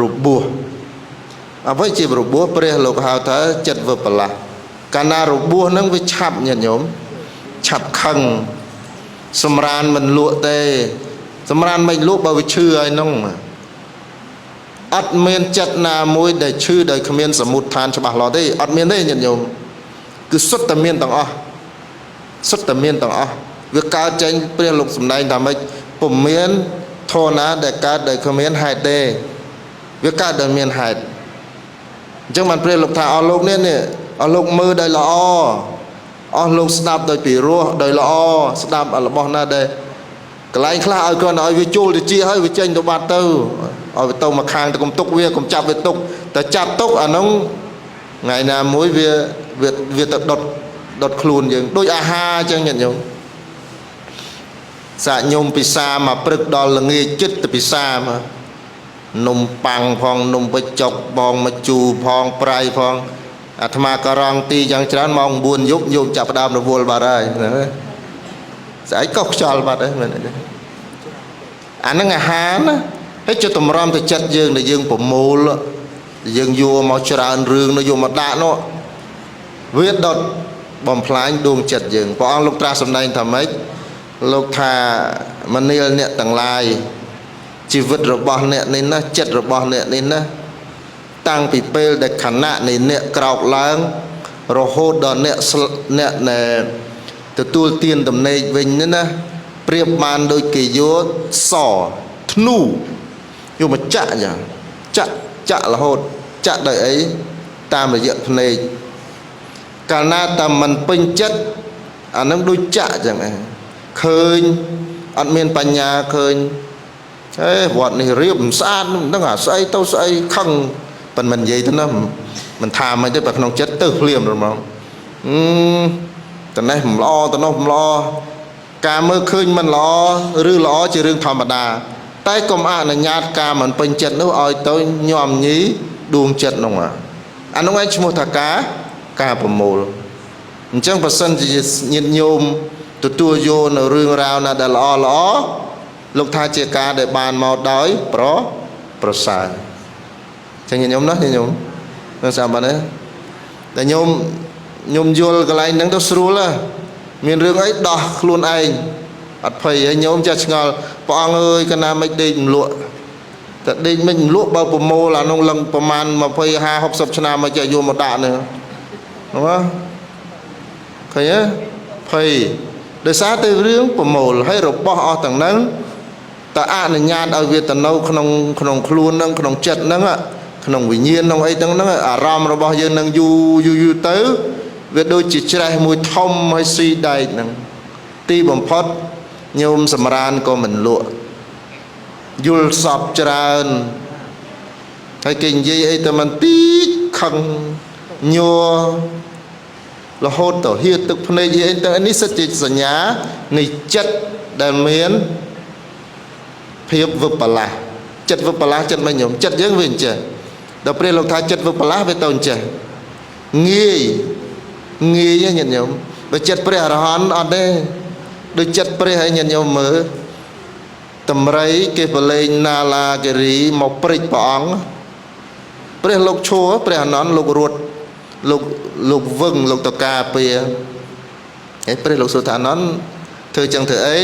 របួសអ្វីជារបួសព្រះលោកហៅថាចិត្តវិបលាសកាលណារបួសនឹងវាឆាប់ញាតិញោមឆាប់ខឹងសម្រានមិនលក់ទេសម្រានមិនលក់បើវាឈឺហើយនោះអត់មានចិត្តណាមួយដែលឈឺដោយគ្មានសមុទ្ឋានច្បាស់លាស់ទេអត់មានទេញាតិញោមគឺសុទ្ធតែមានទាំងអស់សុទ្ធតែមានទាំងអស់វាកើតចេញព្រះលោកសម្ដែងថាម៉េចពុំមានធម៌ណាដែលកើតដោយគ្មានហេតុទេវាកើតដោយមានហេតុអញ្ចឹងបានព្រះលោកថាអស់លោកនេះអស់លោកមើលដោយល្អអស់លោកស្ដាប់ដោយពីរោះដោយល្អស្ដាប់របស់ណាដែលកន្លែងខ្លះឲ្យគាត់ឲ្យវាចូលទៅជាហើយវាចេញទៅបាត់ទៅឲ្យវាទៅមកខាងទៅកុំទុកវាកុំចាប់វាទុកតែចាប់ទុកអានោះថ្ងៃណាមួយវាទៅដុតខ្លួនយើងដូចអាហារអញ្ចឹងញាតិញោមសាកញោមពិសាមកព្រឹកដល់ល្ងាចចិត្តទៅពិសាមកនំប៉័ងផងនំបញ្ចុកបងមកជូរផងប្រៃផងអាត្មាក៏រងទីយ៉ាងច្រើនម៉ោង9យប់ញោមចាប់ផ្ដើមរវល់បាត់ហើយស្អែកក៏ខ្យល់បាត់ហើយមែនទេអាហ្នឹងអាហារណាហើយចុះតម្រាំទៅចិត្តយើងដែលយើងប្រមូលយើងយកមកច្រើនរឿងនោះយកមកដាក់នោះវាដុតបំផ្លាញដួងចិត្តយើងព្រះអង្គលោកត្រាស់សម្ដែងថាម៉េចលោកថាមនាលអ្នកទាំងឡាយជីវិតរបស់អ្នកនេះណាចិត្តរបស់អ្នកនេះណាតាំងពីពេលដែលខណៈនៃអ្នកក្រោកឡើងរហូតដល់អ្នកដែលទទួលទានដំណេកវិញនេះណាប្រៀបបានដូចគេយកសធ្នូយកមកចាក់យ៉ាងចាក់រហូតចាក់ដោយអីតាមរយៈភ្នែកកាលណាតែមិនពេញចិត្តអានឹងដូចចាក់ចឹងឯងឃើញអត់មានបញ្ញាឃើញអេវត្តនេះរៀបមិនស្អាតមិនដឹងអាស្អីទៅស្អីខឹងប៉ុន្តែមិននិយាយទៅណា មិនថាមិនទេបើក្នុងចិត្តទៅភ្លាមហ្មងអឺតនេះមិនល្អតនោះមិនល្អការមើលឃើញមិនល្អឬល្អជារឿងធម្មតាតែកុំអនុញ្ញាតការមិនពេញចិត្តនោះឲ្យទៅញោមញីដួងចិត្តនោះអានោះឯងឈ្មោះថាការប្រមូលអញ្ចឹងបើសិនជាញាតិញោមទទួលយកនៅរឿងរ៉ាវណាដែលល្អល្អលោកថាជាការដែលបានមកដោយប្រសើរចឹងញាតិញោមណាញាតិញោមនឹងស្អាតបានទេតែញោមយល់កន្លែងហ្នឹងទៅស្រួលហ៎មានរឿងអីដោះខ្លួនឯងអត់ភ័យហើយញោមចេះឆ្ងល់ព្រះអង្គអើយកណាមិនដេកមិនលក់តែដេកមិនលក់បើប្រមូលអានោះឡើងប្រមាណ20 50 60ឆ្នាំមកចេះយកមកដាក់នេះហ្នឹងឃើញទេភ័យដោយសារតែរឿងប្រមូលហើយរបស់អស់ទាំងហ្នឹងតើអនុញ្ញាតឲ្យវាទៅនៅក្នុងខ្លួនហ្នឹងក្នុងចិត្តហ្នឹងក្នុងវិញ្ញាណក្នុងអីទាំងហ្នឹងអារម្មណ៍របស់យើងនឹងយូរយូរយូរទៅវាដូចជាច្រេះមួយធំហើយស៊ីដែកហ្នឹងទីបំផុតញោមសម្រានក៏មិនលក់យល់សពច្រើនហើយគេនិយាយអីតែមិនតិចខឹងញ័ររហូតទៅហៀទឹកភ្នែកអីទៅនេះសិតជាសញ្ញានៃចិត្តដែលមានភាពវិបលាសចិត្តវិបលាសចិត្តមិនញោមចិត្តយើងវាអញ្ចេះដល់ព្រះលោកថាចិត្តវិបលាសវាទៅអញ្ចេះងាយងាយញាតិញោមបើចិត្តព្រះអរហន្តអត់ទេដូចចិត្តព្រះឲ្យញាតិញោមមើលតម្រៃគេប្រឡែងណាឡាគិរីមកព្រិចព្រះអង្គព្រះលោកឈួរព្រះអនន្តលោករត់លោកវឹងលោកតកាពាហើយព្រះលោកសួរថាអនន្តធ្វើចឹងធ្វើអី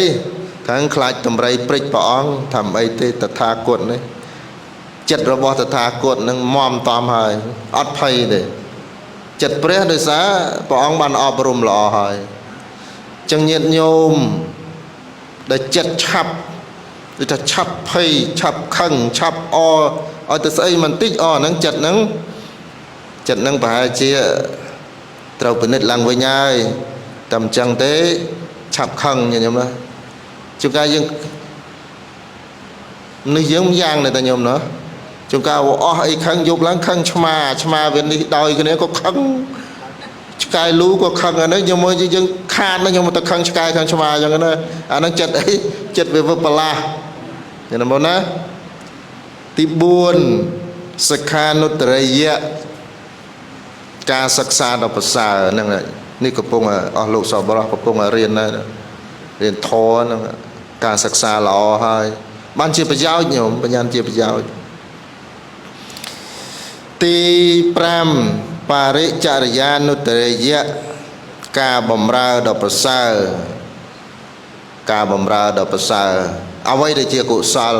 ខាងខ្លាចតម្រៃព្រិចព្រះអង្គធ្វើអីទេតថាគតនេះចិត្តរបស់តថាគតនឹងមមតំហើយអត់ភ័យទេចិត្តព្រះដោយសារព្រះអង្គបានអប់រំល្អហើយចឹងញាតិញោមដែលចិត្តឆាប់ដូចថាឆាប់ភ័យឆាប់ខឹងឆាប់អឲ្យទៅស្អីមិនតិចអហ្នឹងចិត្តហ្នឹងប្រហែលជាត្រូវពិនិត្យឡើងវិញហើយតែមិនចឹងទេឆាប់ខឹងញាតិញោមណាជួនកាលយើងនេះយើងយ៉ាងដែរតាញោមណាជួនកាលអស់អីខឹងយប់ឡើងខឹងឆ្មាឆ្មាវានេះដោយគ្នាក៏ខឹងឆ្កែលូក៏ខឹងអានេះខ្ញុំមើលយើងខាតណាខ្ញុំទៅខឹងឆ្កែខឹងឆ្មាអញ្ចឹងណាអាហ្នឹងចិត្តអីចិត្តវាវិបលាសញ៉ាំមកណាទី4សិក្ខានុត្តរិយៈការសិក្សាដ៏ប្រសើរហ្នឹងនេះកំពុងអស់លោកសប្បុរសកំពុងរៀនណារៀនធម៌ហ្នឹងការសិក្សាល្អហើយបានជាប្រយោជន៍ញោមបញ្ញាជាប្រយោជន៍ទី5បរិចរិយានុត្តរិយៈការបំរើដ៏ប្រសើរការបំរើដ៏ប្រសើរអ្វីដែលជាកុសល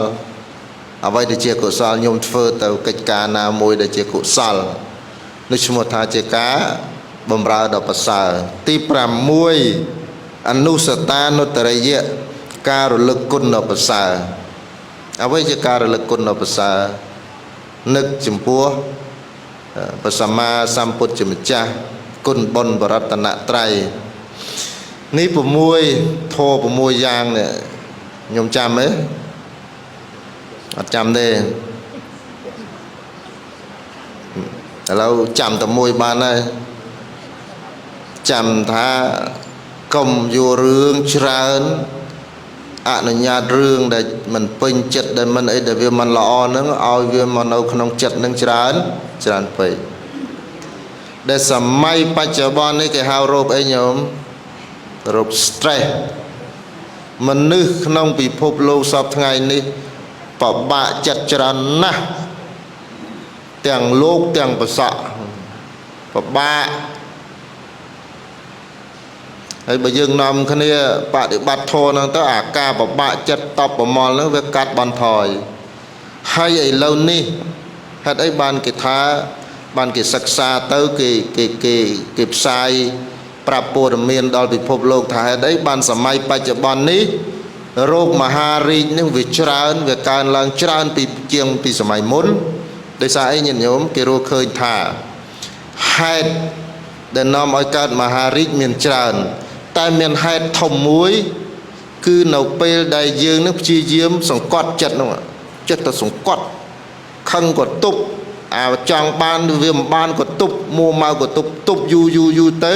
អ្វីដែលជាកុសលញោមធ្វើទៅកិច្ចការណាមួយដែលជាកុសលនោះឈ្មោះថាជាការបំរើដ៏ប្រសើរទី6អនុសតានុត្តរិយៈការរលឹកគុណដ៏ប្រសើរអ្វីជាការរលឹកគុណដ៏ប្រសើរនឹកចំពោះព្រះសម្មាសម្ពុទ្ធជាម្ចាស់គុណបុណ្យបរតនត្រ័យនេះ6ធម៌6យ៉ាងនេះខ្ញុំចាំទេអត់ចាំទេឥឡូវចាំតែមួយបានហើយចាំថាកុំយករឿងច្រើនអនុញ្ញាតរឿងដែលមិនពេញចិត្តដែលមិនអីដែលវាមិនល្អហ្នឹងឲ្យវាមកនៅក្នុងចិត្តហ្នឹងច្រើនច្រើនពេកដែលសម័យបច្ចុប្បន្ននេះគេហៅរោគអីញោមរោគ stress មនុស្សក្នុងពិភពលោកសពថ្ងៃនេះពិបាកចិត្តច្រើនណាស់ទាំងលោកទាំងប្រសក់ពិបាកហើយបើយើងនាំគ្នាបដិបត្តិធម៌ហ្នឹងទៅអាការពិបាកចិត្តតបប្រមល់ហ្នឹងវាកាត់បន្ថយហើយឥឡូវនេះហេតុអីបានគេថាបានគេសិក្សាទៅគេគេគេគេផ្សាយប្រាប់ព័ត៌មានដល់ពិភពលោកថាហេតុអីបានសម័យបច្ចុប្បន្ននេះរោគមហារីកនេះវាច្រើនវាកើនឡើងច្រើនពីជាងពីសម័យមុនដោយសារអីញាតិញោមគេរកឃើញថាហេតុដែលនាំឲ្យកើតមហារីកមានច្រើនតែមានហេតុធំមួយគឺនៅពេលដែលយើងនឹងព្យាយាមសង្កត់ចិត្តនោះចិត្តទៅសង្កត់ខឹងក៏ទប់ អាចង់បានវាមិនបានក៏ទប់មួម៉ៅក៏ទប់ទប់យូរយូរយូរទៅ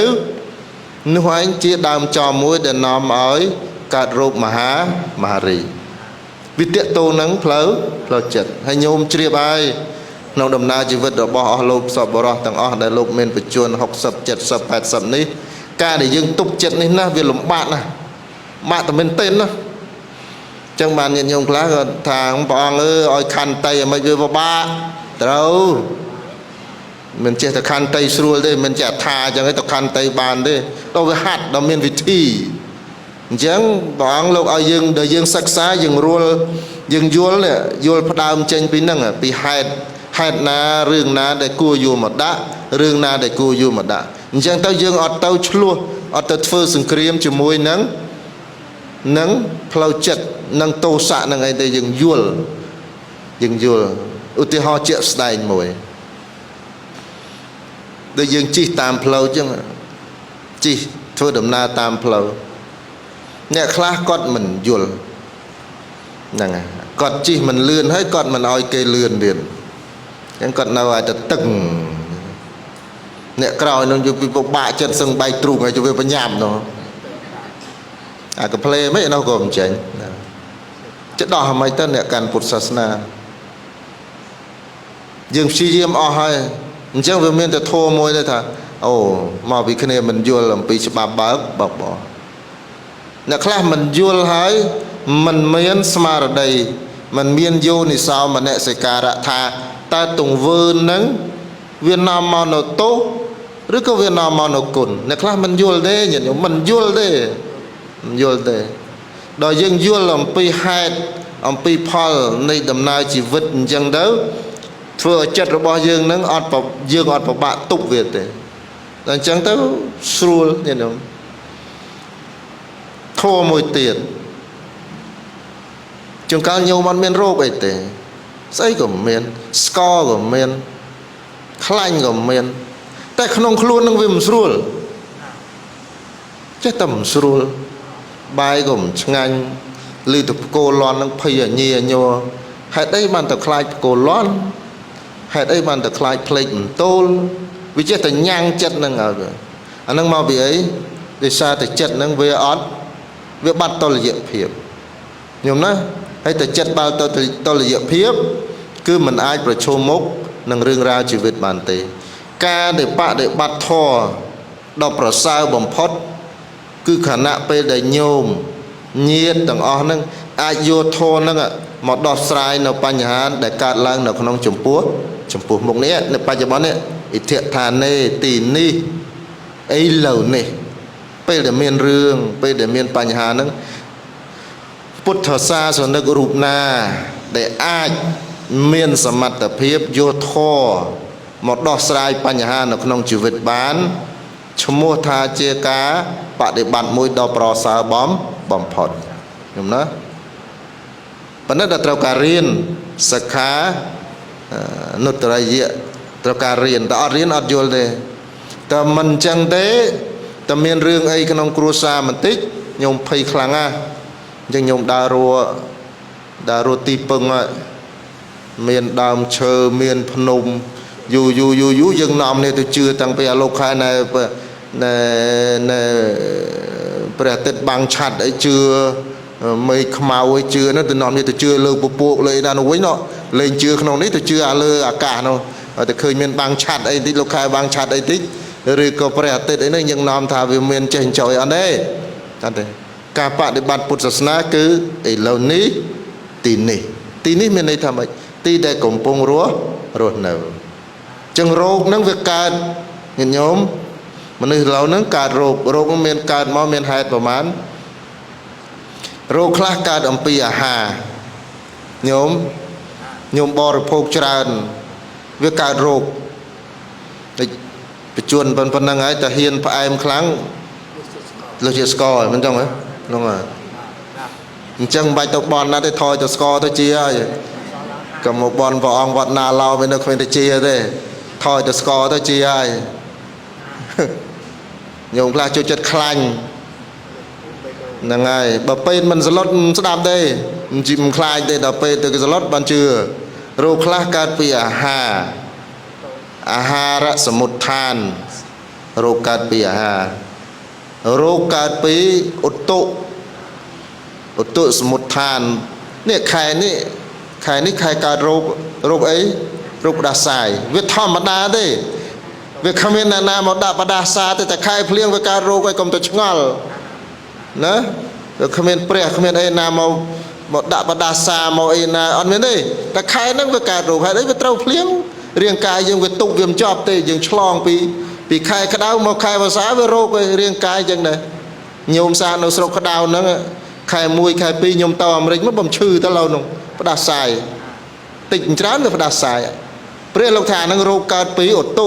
នោះឯងជាដើមចមមួយដែលនាំឲ្យកើតរោគមហាមហារីវាតេតូនឹងផ្លូវចិត្តហើយញោមជ្រាបហើយក្នុងដំណើរជីវិតរបស់អស់លោកសប្បុរសទាំងអស់ដែលលោកមានបច្ចុប្បន្ន60 70 80នេះការដែលយើងទប់ចិត្តនេះណាវាលំបាកណាស់បាក់តែមែនទែនណាចឹងបានញាតិញោមខ្លះក៏ថាព្រះអង្គអើឲ្យខន្តីឲ្យមិនវាពិបាកត្រូវមិនចេះតែខន្តីស្រួលទេមិនចេះថាចឹងឯងទៅខន្តីបានទេដល់វាហាត់ដល់មានវិធីអញ្ចឹងព្រះអង្គលោកឲ្យយើងដល់យើងសិក្សាយើងរួលយើងយល់នេះយល់ផ្ដើមចេញពីហ្នឹងពីហេតុណារឿងណាដែលគួរយកមកដាក់រឿងណាដែលគួរយកមកដាក់អញ្ចឹងទៅយើងអត់ទៅឆ្លោះអត់ទៅធ្វើសង្គ្រាមជាមួយនឹងផ្លូវចិត្តនឹងទោសៈនឹងអីទេយើងយល់ឧទាហរណ៍ជាក់ស្ដែងមួយដូចយើងជិះតាមផ្លូវចឹងជិះធ្វើដំណើរតាមផ្លូវអ្នកខ្លះគាត់មិនយល់ហ្នឹងហើយគាត់ជិះមិនលឿនហើយគាត់មិនឲ្យគេលឿនទៀតអញ្ចឹងគាត់នៅឲ្យតែតឹងអ្នកក្រោយនឹងយកពីពិបាកចិត្តសឹងបែកទ្រូងឲ្យវាបញ្ញាំនោះអាកាផ្លេមិននោះក៏មិនចេញចិត្តដោះហ្មងទៅអ្នកកាន់ពុទ្ធសាសនាយើងព្យាយាមអស់ហើយអញ្ចឹងវាមានតែធម៌មួយទេថាអូមកពីគ្នាមិនយល់អំពីច្បាប់បើកបបអ្នកខ្លះមិនយល់ហើយមិនមានស្មារតីមិនមានយោនិសោមនសិការៈថាតើទង្វើនឹងវានាំមកនៅទោសឬក៏វានាំមកនៅគុណអ្នកខ្លះមិនយល់ទេញាតិញោមមិនយល់ទេមិនយល់ទេដល់យើងយល់អំពីហេតុអំពីផលនៃដំណើរជីវិតអញ្ចឹងទៅធ្វើឲ្យចិត្តរបស់យើងនឹងអត់យើងអត់ពិបាកទប់វាទេដល់អញ្ចឹងទៅស្រួលញាតិញោមធម៌មួយទៀតជួនកាលញោមអត់មានរោគអីទេស្អីក៏មានស្ករក៏មានខ្លាញ់ក៏មានតែក្នុងខ្លួននឹងវាមិនស្រួលចេះតែមិនស្រួលបាយក៏មិនឆ្ងាញ់ឬទៅផ្គោលន់នឹងភ័យអញញ័រហេតុអីបានទៅខ្លាចផ្គោលន់ហេតុអីបានទៅខ្លាចផ្លេកបន្ទោលវាចេះតែញ៉ាំងចិត្តនឹងឲ្យអានឹងមកពីអីដោយសារតែចិត្តនឹងវាអត់វាបាត់តុល្យភាពញោមណាហើយតែចិត្តបើទៅតុល្យភាពគឺមិនអាចប្រឈមមុខនឹងរឿងរ៉ាវជីវិតបានទេការដែលបដិបត្តិធម៌ដ៏ប្រសើរបំផុតគឺខណៈពេលដែលញោមញាតិទាំងអស់ហ្នឹងអាចយកធម៌ហ្នឹងមកដោះស្រាយនៅបញ្ហាដែលកើតឡើងនៅក្នុងចំពោះមុខនេះនៅបច្ចុប្បន្ននេះអិធិដ្ឋានេទីនេះឥឡូវនេះពេលដែលមានរឿងពេលដែលមានបញ្ហាហ្នឹងពុទ្ធសាសនិករូបណាដែលអាចមានសមត្ថភាពយកធម៌មកដោះស្រាយបញ្ហានៅក្នុងជីវិតបានឈ្មោះថាជាការបដិបត្តិមួយដ៏ប្រសើរបំផុតខ្ញុំណាប៉ុន្តែត្រូវការរៀនសិក្ខានុត្តរិយៈត្រូវការរៀនតែអត់រៀនអត់យល់ទេតែមិនអញ្ចឹងទេតែមានរឿងអីក្នុងគ្រួសារបន្តិចញោមភ័យខ្លាំងណាស់អញ្ចឹងញោមដើររੂទីពឹងហើយមានដើមឈើមានភ្នំយូរយូរយូរយូរយើងនាំនេះទៅជឿតាំងពីអាលោកខែណែណែព្រះអាទិត្យបាំងឆាត់អីជឿមេឃខ្មៅអីជឿនោះទៅនាំនេះទៅជឿលើពពួកលើណានោះវិញនោះលេងជឿក្នុងនេះទៅជឿអាលើអាកាសនោះតែឃើញមានបាំងឆាត់អីតិចលោកខែបាំងឆាត់អីតិចឬក៏ព្រះអាទិត្យអីនេះយើងនាំថាវាមានចេះចុយអត់ទេអត់ទេការបដិបត្តិពុទ្ធសាសនាគឺឥឡូវនេះទីនេះទីនេះមានន័យថាម៉េចទីដែលកំពុងរស់នៅចឹងរោគហ្នឹងវាកើតញាតិញោមមនុស្សឥឡូវហ្នឹងកើតរោគរោគមានកើតមកមានហេតុប្រមាណរោគខ្លះកើតអំពីអាហារញោមបរិភោគច្រើនវាកើតរោគដូចបញ្ជួនប៉ុណ្្នឹងហើយតែហ៊ានផ្អែមខ្លាំងលើជាស្ករមិនចឹងហ៎ហ្នឹងហើយអញ្ចឹងមិនបាច់ទៅបន់ណាទេថយទៅស្ករទៅជាហើយក៏មកបន់ព្រះអង្គវត្តណាឡោវានៅគ្មានទៅជាទេថយទៅស្ករទៅជាហើយញោមខ្លះចូលចិត្តខ្លាញ់ហ្នឹងហើយបើពេទ្យមិនសឡុតមិនស្ដាប់ទេមិនខ្លាចទេដល់ពេទ្យទៅគេសឡុតបានជឿរោគខ្លះកើតពីអាហារ អាហារសមុដ្ឋានរោគកើតពីអាហាររោគកើតពីឧតុឧតុសមុដ្ឋាននេះខែនេះខែនេះខែកើតរោគរោគអីរោគផ្ដាសាយវាធម្មតាទេវាគ្មានអ្នកណាមកដាក់ផ្ដាសាទេតែខែភ្លៀងវាកើតរោគឲ្យកុំទៅឆ្ងល់ណាវាគ្មានព្រះគ្មានអីណាមកមកដាក់ផ្ដាសាមកអីណាអត់មានទេតែខែហ្នឹងវាកើតរោគហេតុអីវាត្រូវភ្លៀងរាងកាយយើងវាទុកវាមិនចប់ទេយើងឆ្លងពីពីខែក្តៅមកខែវស្សាវារោគឯរាងកាយចឹងដែរញោមសានៅស្រុកក្តៅហ្នឹងខែ1ខែ2ញោមទៅអាមេរិកមកបំឈឺទៅឡូវនោះផ្ដាសាយតិចច្រើនវាផ្ដាសាយព្រះលោកថាហ្នឹងរោគកើតពីឧតុ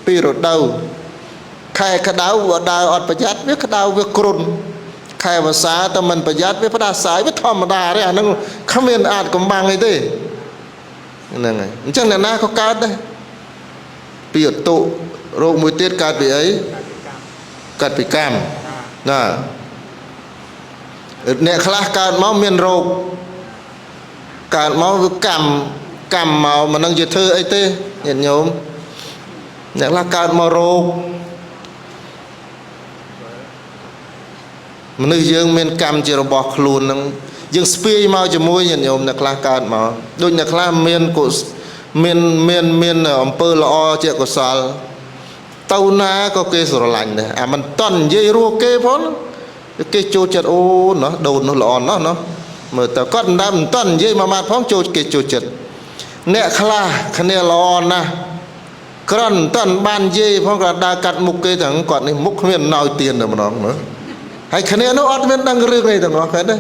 ពីរដូវខែក្តៅវាដើរអត់ប្រយ័ត្នវាក្តៅវាគ្រុនខែវស្សាតែមិនប្រយ័ត្នវាផ្ដាសាយវាធម្មតាទេអាហ្នឹងគ្មានអាចកំបាំងអីទេហ្នឹងហើយអញ្ចឹងអ្នកណាក៏កើតដែរពីឧតុរោគមួយទៀតកើតពីអីកើតពីកម្មណាអ្នកខ្លះកើតមកមានរោគកើតមកវាកម្មកម្មមកមិនដឹងជាធ្វើអីទេញាតិញោមអ្នកខ្លះកើតមករោគមនុស្សយើងមានកម្មជារបស់ខ្លួននឹងយើងស្ពាយមកជាមួយញាតិញោមអ្នកខ្លះកើតមកដូចអ្នកខ្លះមានកុសមានមានមានអំពើល្អជាកុសលទៅណាក៏គេស្រឡាញ់ដែរអាមិនតន់និយាយរស់គេផងគេចូលចិត្តអូណោះដូននោះល្អណោះណោះមើលទៅគាត់មិនដែលមិនតន់និយាយមួយម៉ាត់ផងចូលគេចូលចិត្តអ្នកខ្លះគ្នាល្អណាស់ក្រន់តន់បាននិយាយផងក៏ដើរកាត់មុខគេទាំងគាត់នេះមុខគ្មានណោយទៀនតែម្ដងមើលហើយគ្នានោះអត់មានដឹងរឿងអីទាំងអស់គាត់ទេ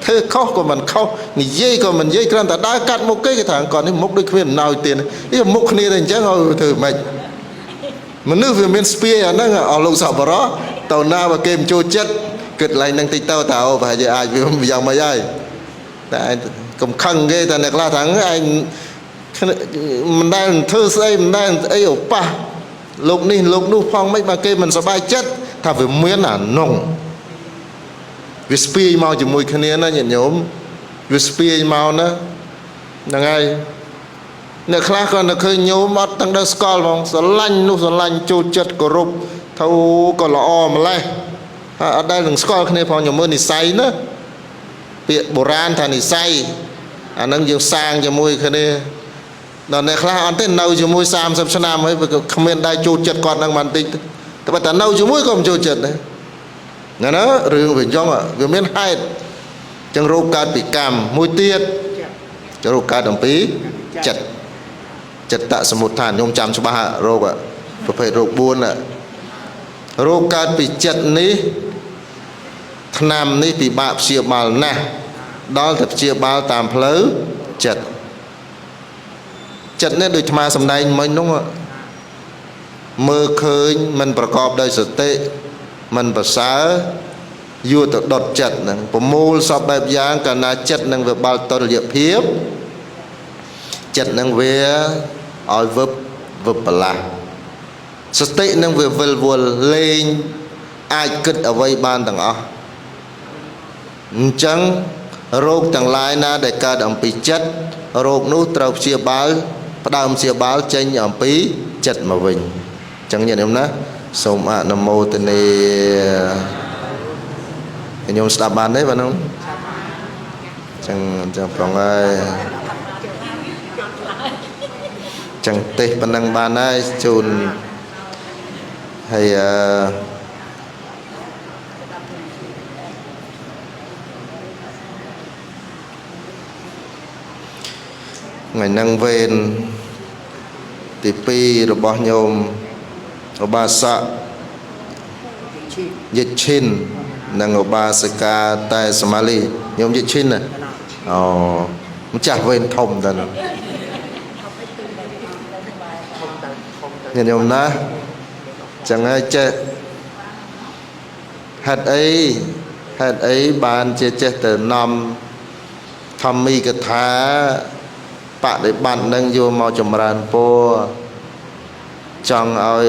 ធ្វើខុសក៏មិនខុសនិយាយក៏មិននិយាយគ្រាន់តែដើរកាត់មុខគេគេថាគាត់នេះមុខដូចគ្មានណោយទៀននេះមុខគ្នាតែអញ្ចឹងឲ្យធ្វើម៉េចមនុស្សវាមានស្ពាយអាហ្នឹងអស់លោកសប្បុរសទៅណាបើគេមិនចូលចិត្តគិតឡើងនឹងតិចទៅតើអូប្រហែលជាអាចវាយ៉ាងម៉េចហើយតែកុំខឹងគេតែអ្នកខ្លះថាឯងមិនដែលធ្វើស្អីមិនដែលអីឧបះលោកនេះលោកនោះផងមិនបើគេមិនសប្បាយចិត្តថាវាមានអានងវាស្ពាយមកជាមួយគ្នាណាញាតិញោមវាស្ពាយមកណាហ្នឹងហើយអ្នកខ្លះក៏នៅឃើញញោមអត់ទាំងដល់ស្គាល់ហ្មងស្រឡាញ់នោះស្រឡាញ់ចូលចិត្តគោរពថាក៏ល្អម្លេះហើយអត់ដែលនឹងស្គាល់គ្នាផងញោមមើលនិស័យណាពាក្យបុរាណថានិស័យអាហ្នឹងយើងសាងជាមួយគ្នាដល់អ្នកខ្លះអត់ទេនៅជាមួយ30ឆ្នាំហើយគ្មានដែរចូលចិត្តគាត់នឹងបានតិចតែបើតែនៅជាមួយក៏មិនចូលចិត្តដែរណាណារឿងវាអញ្ចឹងវាមានហេតុចឹងរោគកើតពីកម្មមួយទៀតរោគកើតអំពីចិត្តចិត្តសមុដ្ឋានខ្ញុំចាំច្បាស់រោគប្រភេទរោគ4រោគកើតពីចិត្តនេះថ្នាំនេះពិបាកព្យាបាលណាស់ដល់តែព្យាបាលតាមផ្លូវចិត្តចិត្តនេះដូចអាត្មាសំដែងមិញនោះមើលឃើញមិនប្រកបដោយសតិមិនប្រសើរយួរទៅដុតចិត្តហ្នឹងប្រមូលសពបែបយ៉ាងកាលណាចិត្តនឹងវាបាល់តុល្យភាពចិត្តនឹងវាឲ្យវឹបវឹបប្រឡាស់សតិនឹងវាវិលវល់លេងអាចគិតអ្វីបានទាំងអស់អញ្ចឹងរោគទាំងឡាយណាដែលកើតអំពីចិត្តរោគនោះត្រូវព្យាបាលផ្ដើមព្យាបាលចេញអំពីចិត្តមកវិញអញ្ចឹងញាតិញោមណាសូមអនុមោទនាញោមស្ដាប់បានទេបាទនោះចឹងចឹងប្រងហើយចឹងទេសប៉ុណ្ណឹងបានហើយជូនហើយថ្ងៃហ្នឹងវេនទី2របស់ញោមឧបាសកយិឈិននិងឧបាសិកាតែសមាលីញោមយិឈិនណាអូម្ចាស់វេនធំតើញាតិញោមណាចឹងហើយចេះហេតុអីហេតុអីបានជាចេះទៅនាំធម្មីកថាបដិបត្តិនឹងយកមកចម្រើនពរចង់ឲ្យ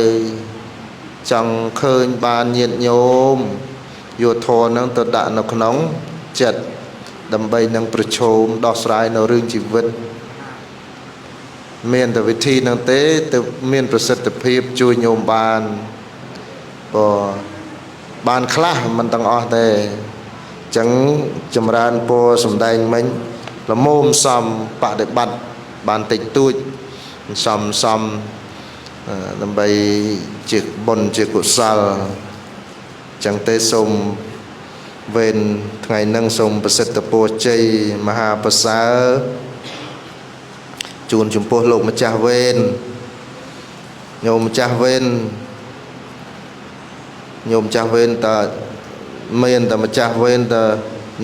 ចង់ឃើញបានញាតិញោមយកធម៌នឹងទៅដាក់នៅក្នុងចិត្តដើម្បីនឹងប្រឈមដោះស្រាយនៅរឿងជីវិត មានតែវិធីហ្នឹងទេទៅមានប្រសិទ្ធភាពជួយញោមបានបើបានខ្លះមិនទាំងអស់ទេអញ្ចឹងចម្រើនពរសំដែងមិញល្មមសំបដិបត្តិបានតិចតួចសំសំដើម្បីជាបុណ្យជាកុសលអញ្ចឹងទេសូមវេនថ្ងៃហ្នឹងសូមប្រសិទ្ធពរជ័យមហាប្រសើរជូនចំពោះលោកម្ចាស់វេនញោមម្ចាស់វេនញោមចាស់វេនតើមានតែម្ចាស់វេនតើ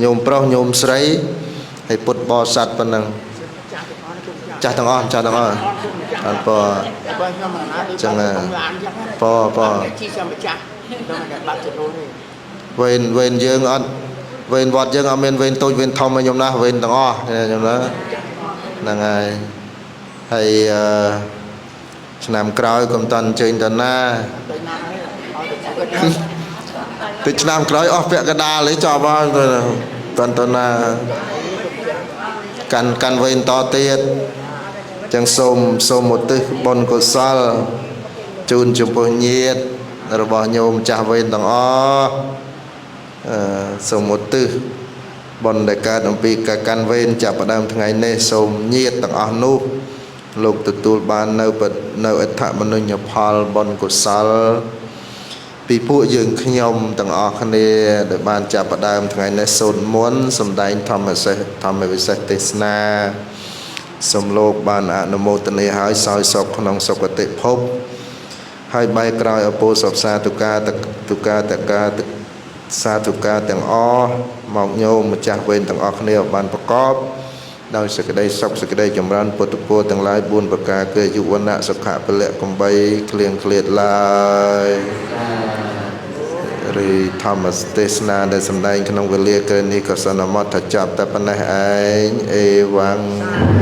ញោមប្រុសញោមស្រីហើយពុទ្ធបរិស័ទប៉ុណ្ណឹងចាស់ទាំងអស់ចាស់ទាំងអស់អត់ព បើខ្ញុំណាដូច ចឹង ឡានចឹង ពព ជីសម្ម្ចាស់ដល់តែបាត់ចរូនេះ វេនវេនយើងអត់វេនវត្តយើងអត់មានវេនតូចវេនធំឯខ្ញុំណាវេនទាំងអស់ខ្ញុំណាហ្នឹងហើយហើយអឺឆ្នាំក្រោយកុំតាន់អញ្ជើញទៅណា ទៅណាហើយឲ្យទៅគាត់ ទៅឆ្នាំក្រោយអស់ពាក់កណ្ដាលឯងចប់ហើយទៅតាន់ទៅណាកាន់កាន់វេនតទៀតចឹងសូមសូមឧទ្ទិសបុណ្យកុសលជូនចំពោះញាតិរបស់ញោមចាស់វេនទាំងអស់អឺសូមឧទ្ទិសបុណ្យដែលកើតអំពីការកាន់វេនចាប់ផ្ដើមថ្ងៃនេះសូមញាតិទាំងអស់នោះលោកទទួលបាននៅនៅអដ្ឋមនុញ្ញផលបុណ្យកុសលពីពួកយើងខ្ញុំទាំងអស់គ្នាដែលបានចាប់ផ្ដើមថ្ងៃនេះសូត្រមន្តសម្ដែងធម្មសេសធម្មវិសេសទេសនាសូមលោកបានអនុមោទនាហើយសោយសុខក្នុងសុគតិភពហើយបែរក្រោយអពោសពសាទុកាទុកាតកាសាធុការទាំងអស់មកញោមម្ចាស់វេនទាំងអស់គ្នាបានប្រកបដោយសេចក្តីសុខសេចក្តីចម្រើនពុទ្ធពរទាំងឡាយ4ប្រការគឺយុវណៈសុខៈពលៈកំបីគ្លៀងគ្លាតឡើយរីធម្មទេសនាដែលសម្ដែងក្នុងវេលាក្រនេះក៏សន្មតថាចាប់តែប៉ុណ្ណេះឯងអេវ៉ាំង